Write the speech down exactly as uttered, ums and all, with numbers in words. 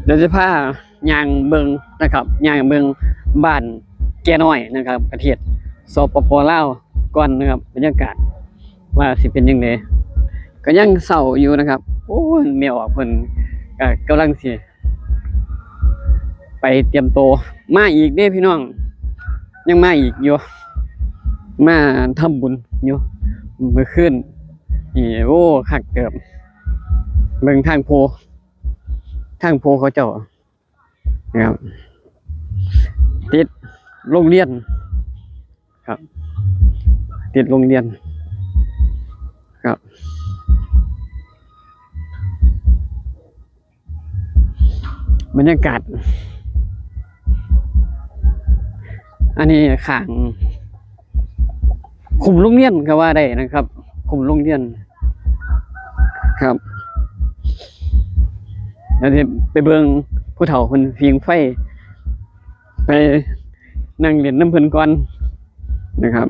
เดี๋ยวจะพาย่างเบิ่งนะครับ ย่างเบิ่งบ้านแก่น้อยนะครับ ประเทศ สปป ลาว ก่อนนะครับ บรรยากาศว่าสิเป็นยังไง ก็ยังเช้าอยู่นะครับ โอ้ย แม่ออกเพิ่นก็กำลังสิไปเตรียมตัวมาอีกเด้พี่น้อง ยังมาอีกอยู่ มาทำบุญอยู่ มื้อคืนนี่ โอ้ คักเติบ เบิ่งทางโพ ทางโพเขาเจ้านะครับ ติดโรงเรียนครับ ติดโรงเรียนครับ บรรยากาศ อันนี้ข้าง คุ้มโรงเรียนก็ว่าได้นะครับ คุ้มโรงเรียนครับ เดี๋ยวสิไปเบิ่งผู้เฒ่าเพิ่นผิงไฟ ไปนั่งเล่นนำเพิ่นก่อนนะครับ